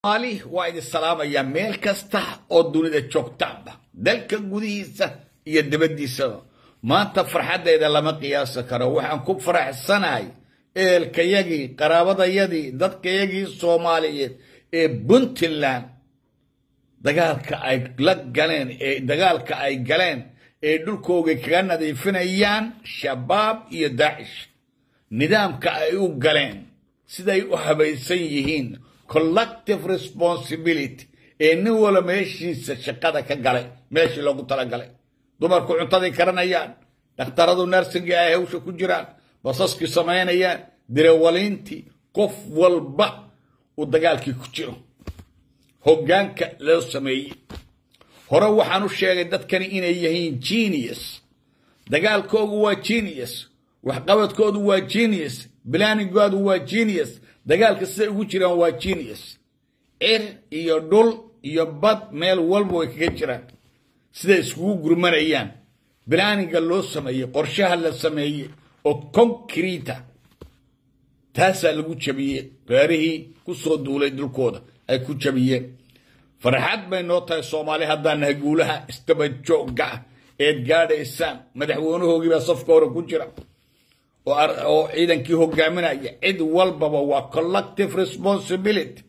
Ali waa idin salaamayaa meel kasta oo dunida joogtaanba, dalka gudihiisa iyo dibaddiisaba. Maanta farxaddeeda lama qiyaasi karo. Waxaan ku faraxsanahay ehelkayagii, qaraabadayadii, dadkayagii Soomaaliyeed ee Puntland dagaalka ay la galeen, ee dagaalka ay galeen ee dhulkoogay kaga nadiifinayaan Shabaab iyo Daacish, nidaamka ay u galeen, siday u habaysan yihiin, collective responsibility ee nin wala meeshiisa shaqada ka galay, meeshii loogu talagalay. Dumarku cuntaday karanayaan, dhakhtaradu nursingii ay hawsha ku jiraan, basaskii samaynayaan, dirawaliintii, qof walba uu dagaalkii ku jiro, hoggaanka loo sameeyey. Hore waxaan u sheegay dadkani inay yihiin genius. Dagaalkoogu waa genius, waxqabadkoodu waa genius, planningoodu waa genius, dagaalka siday ugu jiraan waa genius. Cir iyo dhul iyo bad meel walba way kaga jiraan. Siday iskugu gurmanayaan, planninga loo sameeyey, qorshaha la sameeyey oo concrete, taasaa lagu jabiyey reerihii ku soo duulay dhulkooda ay ku jabiyeen. Farxad bay noo tahay Soomaali haddaan nahay guulaha isdaba joogga ah eed gaadhaysaan. Madaxweynahoogii baa safka hore ku jira oo ciidankii hogaaminaya. Cid walbaba waa collective responsibility.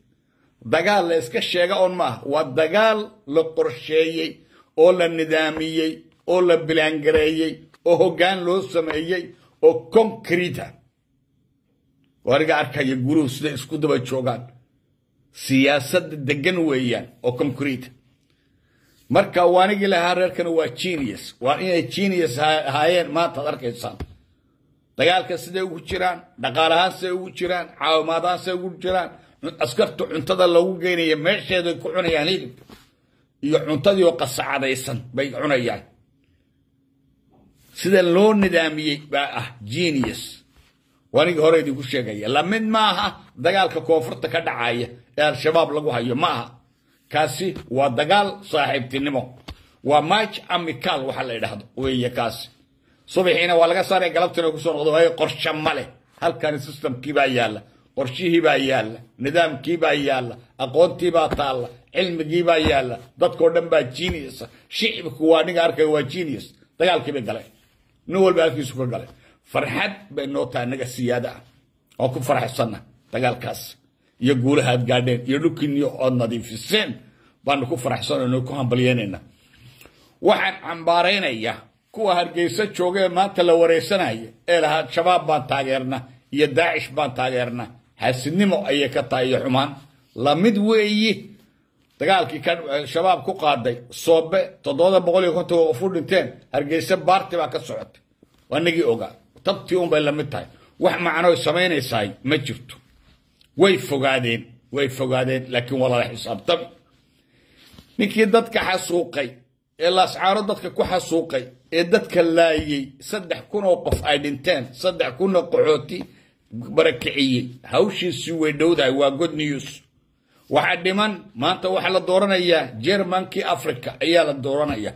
Dagaal la iska sheega on maaha, waa dagaal la qorsheeyey oo la nidaamiyey oo la plangareeyey oo hoggaan loo sameeyey oo concrete. Oo aniga arkaya guuluhu siday isku daba joogaan, siyaasadda degan weeyaan oo concrete. Marka waanigii lahaa reerkana waa genius, waa inay genius ahaayeen maanta ad arkaysaan. Dagaalka siday ugu jiraan, dhaqaalahaan siday ugu jiraan, caawimaadahaan siday ugu jiraan, askarta cuntada loogu geynaya meesheeday ku cunayaan, hilib iyo cuntadii oo qasacadaysan bay cunayaan. Sida loo nidaamiyey baa ah genius. Waanigii hore idinku sheegaya, lamid maaha dagaalka koonfurta ka dhacaya ee Al-Shabaab lagu hayo. Ma aha kaasi, waa dagaal saaxiibtinimo, waa match amical waxa la yidhaahdo weeye kaasi. Subaxiina waa laga saaraya, galabtiina kusoo noqdo, waayo qorshe ma leh. Halkani systemkii baa yaalla, qorshihii baa yaalla, nidaamkii baa yaalla, aqoontii baa taalla, cilmigii baa yaalla, dadkoo dhan baa genius. Shicibku waa ninga arkaya, waa genius. Dagaalkii bay galeen, nin walba halkiisu ka galay. Farxad bay noo tahay naga siyaada ah oo ku faraxsanna dagaalkaas iyo guulaha aad gaadheen iyo dhulkiinniyo ood nadiifiseen baanu ku faraxsanayno, ku hambalyeynayna. Waxaan cambaaraynaya kuwa Hargeysa jooga ee maanta la wareysanaya ee lahaa Shabaab baan taageerna iyo Daacish baan taageerna. Xaasidnimo ayay ka tahay iyo xumaan. Lamid weeyi dagaalkii ka Shabaab ku qaaday Soobe, 750 qof u dhinteen. Hargeysa party baa ka socotay, waa nagii ogaa. Tabtii un bay lamid tahay, wax macnoy samaynaysaay ma jirto. Way fogaadeen, way fogaadeen, laakiin waa lala xisaabtami. Ninkii dadka xasuuqay ee Laascaaro dadka ku xasuuqay ee dadka laayey, 3000 oo qof ay dhinteen, 3000 oo qaxooti barakiciyey, hawshiisii way dhowdahay. Waa good news. Waxaa dhiman maanta waxaa la dooranayaa chairmankii Africa ayaa la dooranaya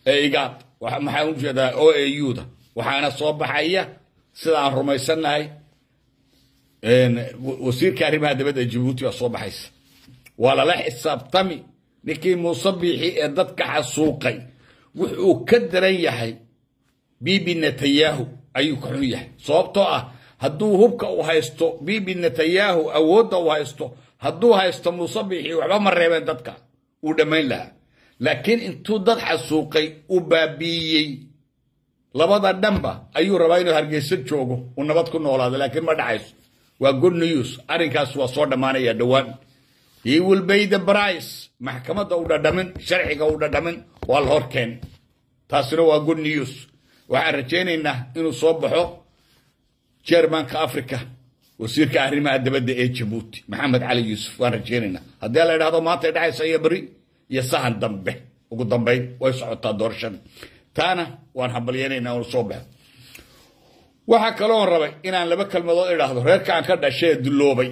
ee IGAD, maxaan ujeedaa OAU da. Waxaana soo baxaya, sida aan rumaysannahay, wasiirka arrimaha dibadda Jabuuti baa soo baxaysa. Waa lala xisaabtami ninkii Muuse Biixi ee dadka xasuuqay. Wuxuu ka daran yahay Bibi Netanyahu ayuu ka xun yahay, sababtoo ah hadduu hubka uu haysto Bibi Netanyahu, awoodda uu haysto hadduu haysto Muuse Biixi, waxba ma reebeen, dadka uu dhammayn lahaa. Laakiin intuu dad xasuuqay, uu baabiiyey labada dhanba, ayuu rabaa inuu Hargeysa joogo, uu nabad ku noolaado, laakiin ma dhacayso. Waa good news, arrinkaas waa soo dhammaanaya dhowaan. He will pay the price. Maxkamadda u dhadhamin, sharciga u dhadhamin, waa la hor keen. Taasina waa good news. Waxaan rajaynaynaa inuu soo baxo chairmanka Africa, wasiirka arrimaha dibadda ee Jabuuti, Maxamed Cali Yuusuf. Waan rajaynaynaa haddii la idhahdo maanta ay dhacaysa iyo beri iyo sahan dambe. Ugu dambayn way socotaa doorashada, taana waan hambalyaynaynaa inuu soo baxo. Waxaa kaloon rabay inaan laba kelmadood idhaahdo reerka aan ka dhashay ee dulloobay,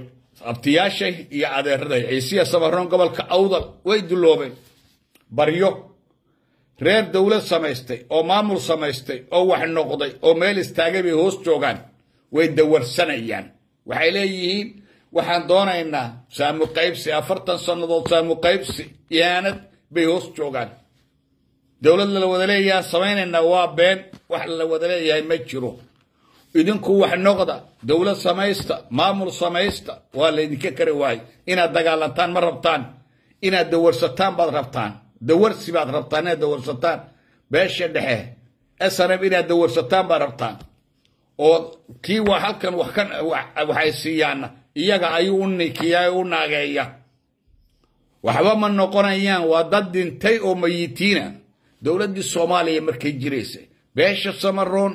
abtiyaashay iyo adeeraday Ciisiya Samaroon, gobolka Awdal. Way dulloobeen baryo. Reer dowlad samaystay oo maamul samaystay oo wax noqday oo meel istaagay bay hoos joogaan, way dawarsanayaan. Waxay leeyihiin Waxaan doonaynaa saamu qaybsi, 40 sannadood saamu qaybsi ihaanad bay hoos joogaan. Dowlad la wada leeyahay samaynaynaa waa been, wax la wada leeyahay ma jiro. Idinku wax noqda, dowlad samaysta, maamul samaysta, waa laydinka kari waayey. Inaad dagaalantaan ma rabtaan, inaad dawarsataan baad rabtaan, dawarsi baad rabtaan, inaad dawarsataan beesha dhexe SNM, inaad dawarsataan baad rabtaan. Oo kii waa halkan wax kan waxay siiyaanna iyaga ayuu u nikiyaa, u naageeya. Waxba ma noqonayaan, waa dad dhintay oo mayitiina. Dowladdii Soomaaliya markay jiraysay, beesha Samaroon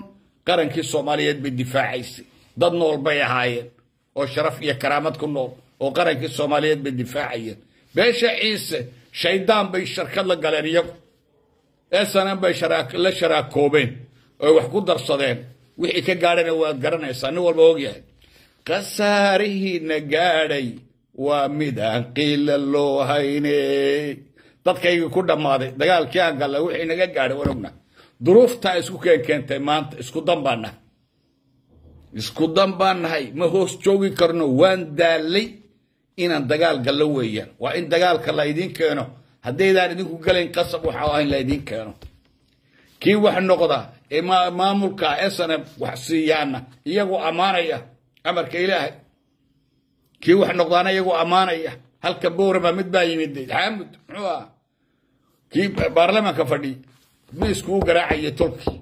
qarankii Soomaaliyeed bay difaacaysay. Dad nool bay ahaayeen oo sharaf iyo karaamad ku nool, oo qarankii Soomaaliyeed bay difaacayeen. Beesha Ciise shaydaan bay sharkad la galeen, iyagu SNM bay la sharaakoobeen oy wax ku darsadeen. Wixii ka gaadhana waad garanaysaa, nin walba ogyahay. Khasaarihiina gaadhay waa mid aan qiila loo haynay. Dadkaygii ku dhammaaday dagaalkii aan galla, wixii naga gaadhay waan ogna. Duruuftaa isku keenkeentay maanta isku dan baan nahay, isku dan baan nahay, ma hoos joogi karno, waan daallay. Inaan dagaal gallo weeyaan, waa in dagaalka la idiin keeno. Haddaydaan idinku galayn, qasab waxa ah in la idiin keeno. Kii wax noqda ee maamulka SNM wax siiyaana iyagoo ammaanaya amarka Ilaahay, kii wax noqdaana iyagoo ammaanaya. Halka Boorama mid baa yimid, Xaamud muxuu ah, kii baarlamaanka fadhiy, miiskuu garaacaya tolkii.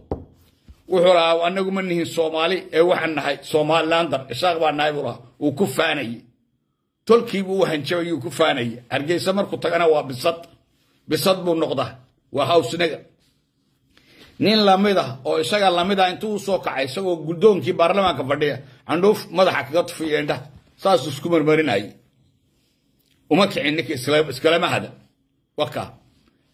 Wuxuu lahaa anagu ma nihin Soomaali ee waxaan nahay Somalilander, Isaaq baa nahay buu lahaa. Uu ku faanayey, tolkiibuu u hanjabayuu, ku faanayay. Hargeysa markuu tagana waa bisad, bisad buu noqdaa, waa hawsnaga. Nin lamid ah oo isaga lamid ah intuu u soo kacay isagoo guddoonkii baarlamaanka fadhiya, candhuuf madaxa kaga tufiya, indhaha saasuu isku marmarinayay. Uma kicin ninka, iskalama hada waka.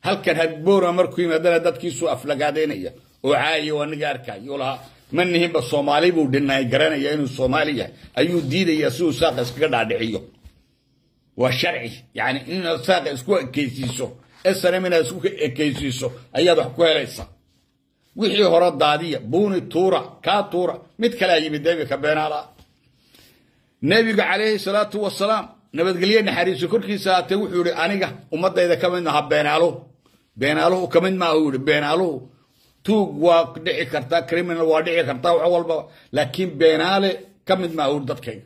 Halkan Hadboora markuu yimaadana dadkiisuu aflagaadaynaya oo caaya, oo aniga arkaayo lahaa ma nihinba Soomaali buu dhinaay. Garanaya inuu Soomaali yahay ayuu diidayaa si uu saaqa iskaga dhaadhiciyo. Waa sharci, yani inaad saaqa isku ekeysiiso, SNM inaad isku ekeysiiso ayaad wax ku helaysaa. Wixii hore daadiya, buuni tuura, kaa tuura. Mid kalea yimid imika, beenaala. Nebiga calayhi salaatu wasalaam, nabadgelye naxariiso korkiisa haatee, wuxuu yihi aniga ummadayda ka mid maha beenaaluhu, beenaaluhu ka mid maaha uu yihi. Beenaaluhu tuug waa dhici kartaa, criminal waa dhici kartaa, wax walbaba, laakiin beenaale ka mid maaha uu dadkayga.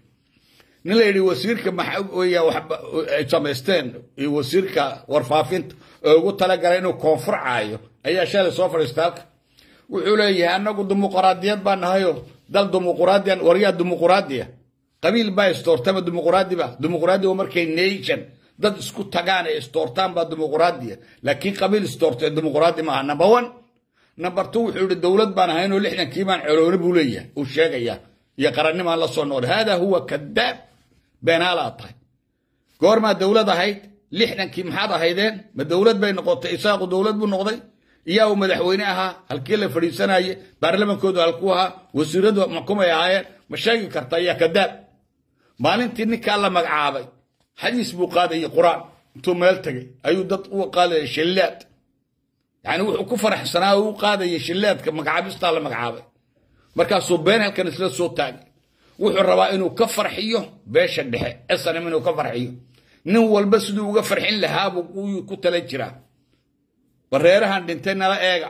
Nin la yidhi wasiirka maxaa wax ay samaysteen iyo wasiirka warfaafinta oo ugu talagalay inuu koonfur caayo ayaa shalay soo fadhiista halka. Wuxuu leeyahay annagu dimuqraadiyad baa nahayo, dal dimuqraadiyan. Waryaa, dimuqraadiya qabiil baa isdoortama dimuqraadi ba? Dimuqraadi waa markay nation, dad isku tagaan ee isdoortaan baa dimuqraadiya, laakiin qabiil isdoortay dimuqraadi maaha, number one. Number two, wuxuu yihi dowlad baan ahaynoo 60-kii baan colooni buu leeyahay, uu sheegaya, iyo qarannimaan la soo noqday. Hada huwa kadaab, beenaalaa tahay. Goormaa dowlad ahayd? 60-kii maxaad ahaydeen? Ma dowlad bay noqotay? Isaaqu dowlad buu noqday? Iyaa uu madaxweyne ahaa? Halkii la fadhiisanaye? Baarlamankoodu halkuu ahaa? Wasiiradu makumay ahaayeen? Ma sheegi karta? Yaa kadaab. Maalintii ninkaa la magacaabay xadiis buu qaadayay, qur-aan intuu meel tegay ayuu dad u qaadayay shillaad. Yani wuxuu ku faraxsanaa oo u qaadayay shillaadka magacaabistaa la magacaabay. Markaasuu been halkan isla soo taagay. Wuxuu rabaa inuu ka farxiyo beesha dhexe, SNM inuu ka farxiyo. Nin walba siduu uga farxin lahaa buu ku tala jiraa. Bareerahan dhintay nala eega.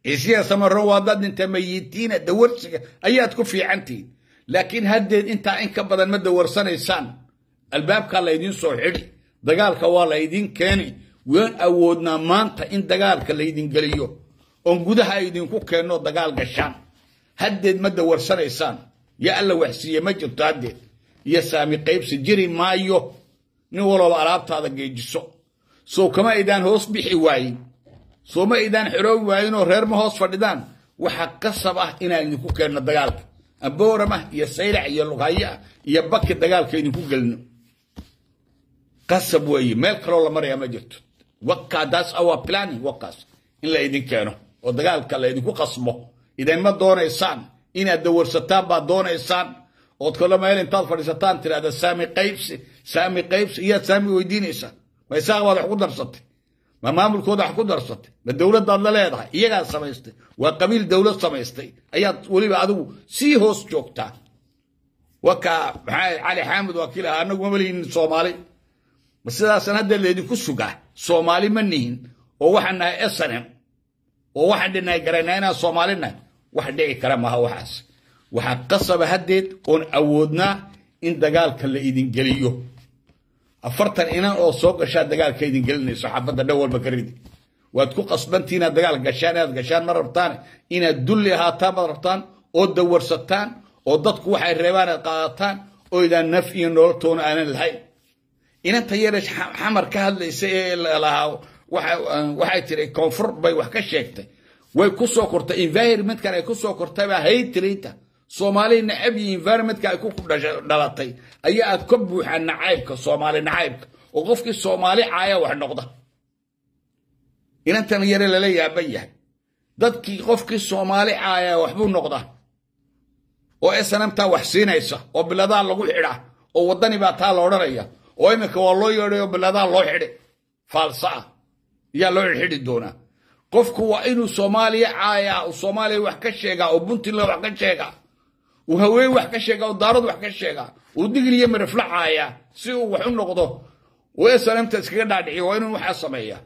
Ciisiya Samaro waa dad dhintay, mayitiina. Dawarsiga ayaad ku fiicantihiin, laakiin haddeed intaa in ka badan ma dawarsanaysaan. Albaabkaa laydiin soo xidhi, dagaalka waa laydin keeni. Waan awoodnaa maanta in dagaalka laydin geliyo oon gudaha idinku keenno, dagaal gashaan. Haddeed ma dawarsanaysaan. Ya Alla waxsiiye ma jirto haddeed, iyo saami qaybsi jiri maayo. Nin walooba alaabtaada geejiso. Sow kama idaan hoos bixi waayin? Soo ma idaan xoroobi waayinoo reer ma hoos fadhidaan? Waxaa qasab ah inaan idinku keenno dagaalka Abooramah iyo Saylac iyo Lughaya iyo Baki, dagaalka idinku gelino qasab weeye. Meel kaloo la marayaa ma jirto. Waka that's our planning, wakaas in la idin keeno oo dagaalka la idinku qasbo. Idinma doonaysaan, inaad dawarsataan baad doonaysaan, ood kalo meel intaad fadhiisataan tidhahda saami qaybsi, saami qaybsi. Iyaad saami weydiinaysaa? Ma Isaaq baad wax ku darsatay? Ma maamulkooda wax ku darsatay? Ma dowladdaad la leedahay? Iyagaa samaystay, waa qabiil dowlad samaystay, ayaad weliba adigu sii hoos joogtaa. Wakaa maxaa Cali Xaamud waa kii lahaa annagu ma lihin Soomaali. Ma sidaasan hadda laydinku sugaa? Soomaali ma nihin oo waxaan nahay SNM oo waxaan dhinahay garaynaa inaan Soomaali nahay. Wax dhici kara maaha waxaas. Waxaa qasaba haddeed oon awoodnaa in dagaalka la idin geliyo. 40 inan oo soo gashaa dagaalka idin gelinayso, xabadda dhow walba ka ridi. Waad ku qasbantiin inaad dagaal gashaan, inaad gashaan ma rabtaan, inaad dulli ahaataan maad rabtaan oo dawarsataan oo dadku waxay reebaan aad qaadataan oo idaan naf iyo nololtoona aanan lahayn. Inanta yare Xamar ka hadlaysa ee lahaa waxay tiri koonfur bay wax ka sheegtay. Way ku soo kortay environmentkan ay ku soo kortay baa haytirita Soomaali nacab iyo environmentka ay ku dhalatay ayaa aad ka buuxaa nacaybka Soomaali nacaybka, oo qofkii Soomaali caaya wax noqda. Inantan yare lala yaaban yahay, dadkii qofkii Soomaali caaya waxbuu noqda oo SNMtaa wax siinaysa oo biladaa lagu xidhaa oo waddani baa taa la odhanaya, oo iminka waa loo yeedhay oo biladaa loo xidhay faalsa ah ayaa loo xidhi doonaa. Qofku waa inuu Soomaaliya caayaa, uu Soomaaliya wax ka sheegaa, oo Puntland wax ka sheegaa, uu haween wax ka sheegaa, uu Daarad wax ka sheegaa, uu Digil iyo Mirifla caayaa si uu wax u noqdo, uu SNMta iskaga dhaadhiciyo. Waa inuu waxaa sameeyaa.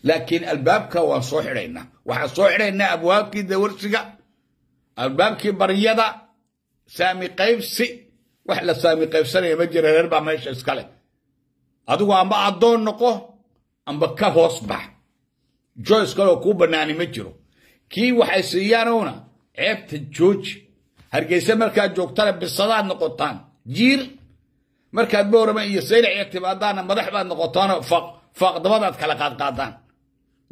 Laakiin albaabka waan soo xidhaynaa, waxaan soo xidhaynaa abwaabkii dawarsiga, albaabkii baryada, saami qaybsi. Wax la saami qaybsanaya ma jira, reer baa meesha iskale. Adigu amba addoon noqo amba ka hoos bax, joyce kaloo kuu bannaani ma jiro. Kii waxay siiyaanowna ceebta jooji. Hargeysa markaad joogtana bisadaad noqotaan jiir, markaad Boorama iyo Saylac iyo timaadaana madax baad noqotaanoo faaqdabadaad kala qaadqaadaan.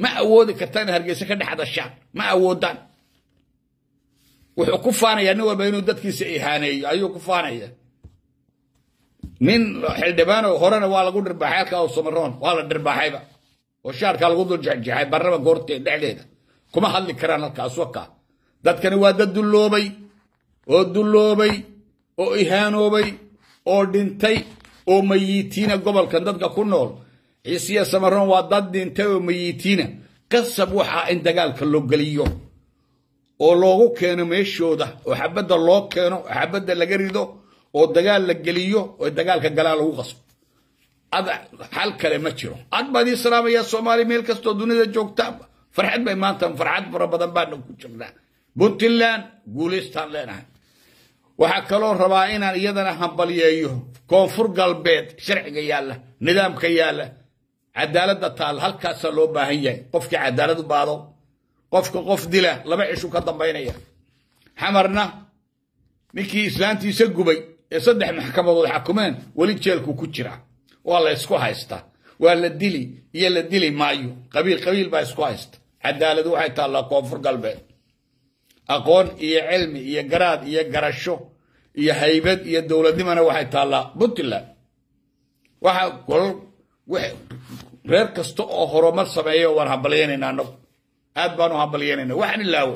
Ma awoodi kartaan inaad Hargeysa ka dhex hadashaan, ma awoodaan. Wuxuu ku faanayaa nin walba inuu dadkiisa ihaaneeyo ayuu ku faanaya. Nin xildhibaano horena waa lagu dhirbaaxay halkaa oo Samaroon waa la dhirbaaxayba oo shaarkaa lagu dul jexjeexay baarlamaanka horteed dhexdeeda. Kuma hadli karaan halkaas. Wakaa dadkani waa dad dulloobay oo dulloobay oo ihaanoobay oo dhintay oo mayiitiina. Gobolkan dadka ku nool Ciisiya Samaroon waa dad dhintay oo mayiitiina. Qasab waxaa in dagaalka loo geliyo oo loogu keeno meeshooda, oo xabadda loo keeno, oo xabadda laga rido, oo dagaal la geliyo, oo dagaalka galaa lagu qasbo. Ad xal kale ma jiro. Ad baan ii salaamayaa Soomaali meel kastoo dunida joogta. Farxad bay maanta, farxad fara badan baanu ku jirnaa. Puntland guulaystaan leenahay. Waxaa kaloo rabaa inaan iyadana hambalyeeyo Koonfur Galbeed. Sharciga yaalla, nidaamka yaalla, cadaaladda taal halkaasaa loo baahan yahay. Qofkii cadaalad u baado, qofka qof dila 2 cishu ka dambaynaya. Xamarna ninkii islaantiisa gubay ee 3 maxkamadood xakumeen weli jeelku ku jira. Waa la isku haystaa, waa la dili iyo la dili maayo, qabiil qabiil baa isku haysta. Cadaaladu waxay taallaa Koonfur Galbeed. Aqoon iyo cilmi iyo garaad iyo garasho iyo haybad iyo dowladnimona waxay taallaa Puntland. Waxa reer kasta oo horumar sameeya waan hambalyaynayna, annagu aad baanu hambalyaynayna. Waxaan ilaawo,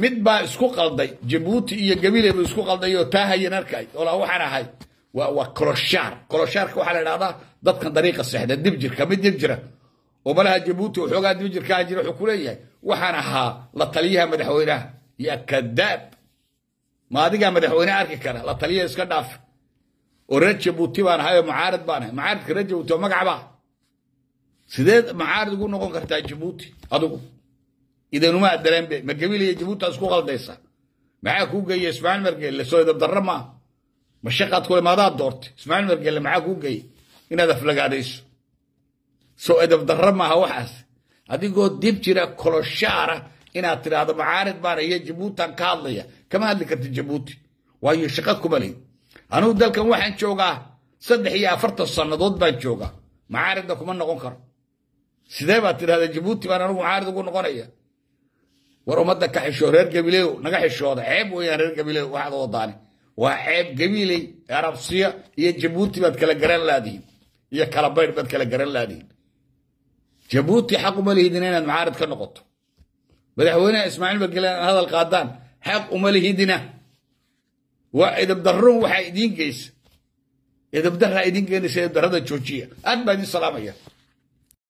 mid baa isku qalday Jabuuti iyo Gabiley buu isku qalday oo taa hayan arkay olaa waxaan ahay waa koloshaar. Koloshaarka waxaa la idhahdaa dadkan dariiqa seexda, dib jirka, mid dib jira oo malaha Jabuuti waxoogaa dib jirkaa jira wuxuu ku leeyahay waxaan ahaa la taliyaha madaxweynaha. Yaa kadaab, ma adigaa madaxweyne arki kara? La taliyaha iska dhaaf. Oo reer Jabuuti baan ahay oo mucaarad baan ahay. Mucaaradka reer Jabuuti oo magacbaa, sideed mucaarad ugu noqon kartaa Jabuuti adigu? Idanuma adareenbe ma Gabiil iyo Jabuuti isku qaldaysa? Maxaa kuu geeyey Ismaaciil Margeelle? Soo idab darro maaha? Ma shaqaad kule maadaad doortay Ismaaciil Margeelle? Maxaa kuu geeyey inaad aflagaadayso? Soo edab darro maaha waxaas, adigoo dib jira koloshaara inaad tidhaahdo mucaarid baan iyo Jabuutan ka hadlaya? Kama hadli karti Jabuuti, waayo shaqo kuma lihid. Anugu dalkan waxaan joogaa 43 sannadood baan joogaa, mucaaridna kuma noqon karo. Sidee baad tidhahda Jabuuti baan anugu mucaarid ugu noqonaya? War ummadda ka xishoo, reer Gabilew naga xishooda. Ceeb weeyaan reer Gabilew waxaad wadaani, waa ceeb. Gabiley, Arabsiya iyo Jabuuti baad kala garan laadihin, iyo kala baydh baad kala garan laadihin. Jabuuti xaq uma lihidina inaad mucaarid ka noqoto. Madaxweynaha Ismaaciil Margele inaad hadal qaadaan xaq uma lihidina. Waa edabdarrun waxaa idiin geysa, edabdarraa idiin geenaysa. Edabdarrada joojiya. Aad baa idiin salaamaya.